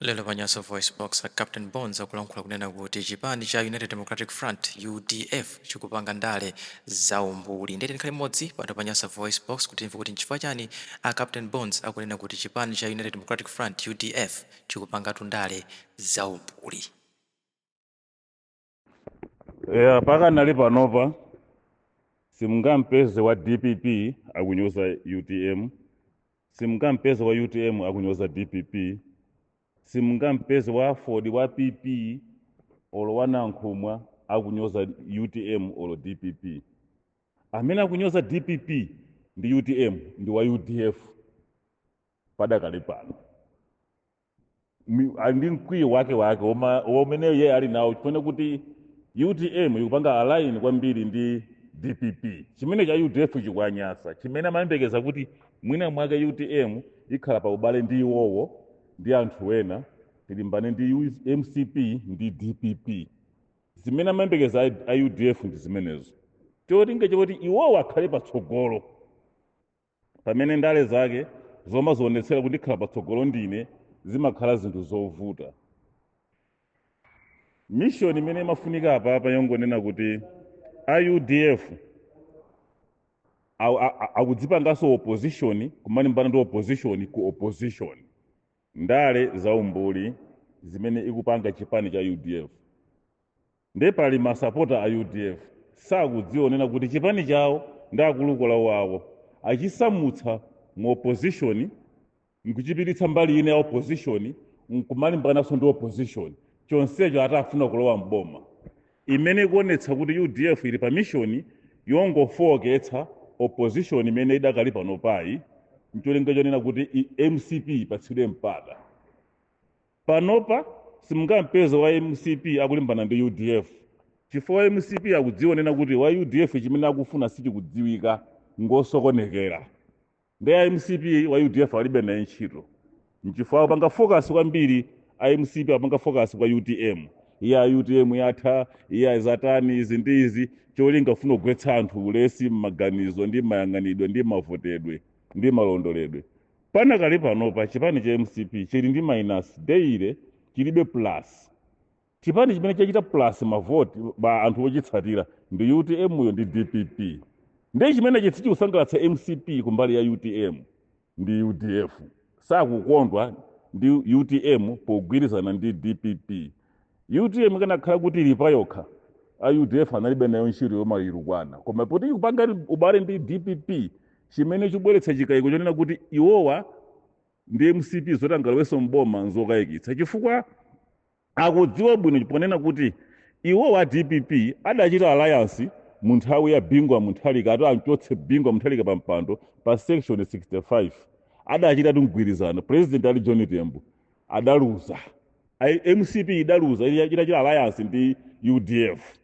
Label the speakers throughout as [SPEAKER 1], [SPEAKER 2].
[SPEAKER 1] Lero pa Nyasa VoiceBox, a Captain Bones akulankhula kunena kuti chipani cha United Democratic Front, UDF, chikupanga ndale zaumbuli. Ndiye tikhale limodzi pano pa Nyasa VoiceBox kuti timve kuti nchifukwa chani a Captain Bones akunena kuti chipani cha United Democratic Front, UDF, chikupangatu ndale zaumbuli.
[SPEAKER 2] Yeah, pakanali panopa simungampeze wa DPP akunyoza UTM, simungampeze wa UTM akunyoza DPP, simungampeze wa AFORD, wa PP olo wa Nankhumwa akunyoza UTM olo DPP. Amene akunyoza DPP ndi UTM ndi wa UDF padakali pano. Ali ndi mkwiyo wake wake umene iye ali nawo chifukwa kuti UTM ikupanga align kwambiri ndi DPP, chimene cha UDF chikuwanyasa, chimene amayembekeza kuti mwina mwake UTM ikhala pa ubale ndi iwowo ndi anthu ena, tilimbane ndi MCP ndi DPP. Zimene amayembekeza a UDF ndi zimenezo, cholinga choti iwowo akhale patsogolo, pamene ndale zake zomazionetsera kuti ndikhala patsogolo ndine zimakhala zinthu zovuta. Mission imene imafunika apapa yongonena kuti a UDF akudzipanganso opposition, kumalimbana ndi opposition ku opposition, ndale zaumbuli zimene ikupanga chipani cha UDF. Nde pali masapota a UDF sakudzionera kuti chipani chawo ndi akuluakulu wawo achisamutsa mu opposition nkuchipititsa mbali ina ya opposition, nkumalimbananso ndi opposition, chonsecho atafuna kulowa mboma, imene ikuonetsa kuti UDF ili pa mission yongofowoketsa opposition imene idakali pano payi, ncholinga chonena kuti MCP ipatsidwe mpata. Panopa simungampeze wa MCP akulimbana ndi UDF, chifukwa MCP akudzionena kuti wa UDF chimene akufuna sichikudziwika, ngosokonekera. Ndi a MCP wa UDF alibe naye ntchito, nchifukwa apanga focus kwambiri. A MCP apanga focus kwa UTM, iya UTM yatha, iya zatani, izi ndi izi, cholinga funa kugwetsa anthu ulesi m'maganizo ndi mayang'anidwe ndi mavotedwe ndi malondoledwe. Panakali panopa chipani cha MCP chili ndi minus daily, chilibe plus. Chipani chimene chachita plus mavoti ba anthu ochitsatira ndi UTM yo ndi DPP. Ndi chimene sichikusangalatsa MCP kumbali ya UTM ndi UDF, sakukondwa ndi UTM pogwirizana ndi DPP. UTM ikanakhala kuti ili payokha, a UDF analibe nayo ntchito yomalirukwana, koma poti ikupanga ubale ndi DPP, chimene chikubweretsa chikayiko chonena kuti iwowa ndi MCP zoti angalowenso mboma nzokayikitsa, chifukwa akudziwa bwino ponena kuti iwowa DPP adachita alliance mu nthawi ya Bingu wa Mutharika, ati amchotse Bingu wa Mutharika pa mpando pa section 65. Adachitatu mgwirizano, president ali John Tembo, adaluza. MCP idaluza itachita alliance ndi UDF.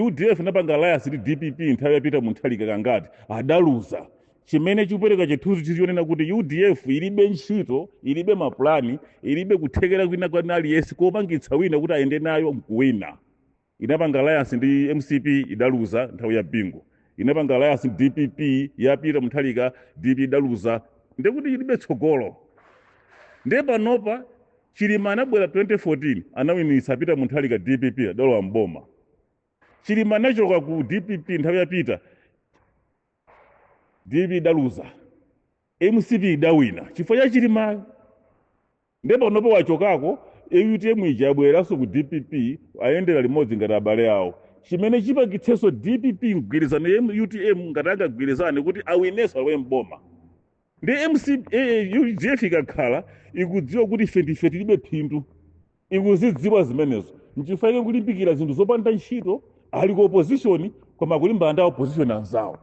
[SPEAKER 2] UDF inapanga alliance ndi DPP nthawi yapita Mutharika kangati, adaluza, chimene chikupereka chithunzi chonena kuti UDF ilibe ntchito, ilibe mapulani, ilibe kuthekera kwina kwa aliyense kopangitsa wina kuti ayende nayo mkuwina. Inapanga alliance ndi MCP, idaluza nthawi ya Bingu. Inapanga alliance ndi DPP yapita Mutharika, DP idaluza. Ndekuti ilibe tsogolo. Ndiye panopa Chilima anabwera 2014, anawinitsa apita Mutharika, DPP adalowa mboma. Chilima anachoka ku DPP nthawi yapita, DPP idaluza, MCP idawina chifukwa cha Chilimayo. Ndiye panopa wachokako, UTM ija yabwereranso ku DPP, ayendera limodzi ngati abale awo, chimene chipangitsenso DPP mgwirizano ya UTM ngati angagwirizane kuti awinenso alowe mboma. Ndi MC UDF ikakhala ikudziwa kuti ife ndife tilibe phindu, ikuzidziwa zimenezo, nchifukwa ike kulimbikira zinthu zopanda ntchito. Ali ku opposition koma kulimbana ndi opposition anzawo.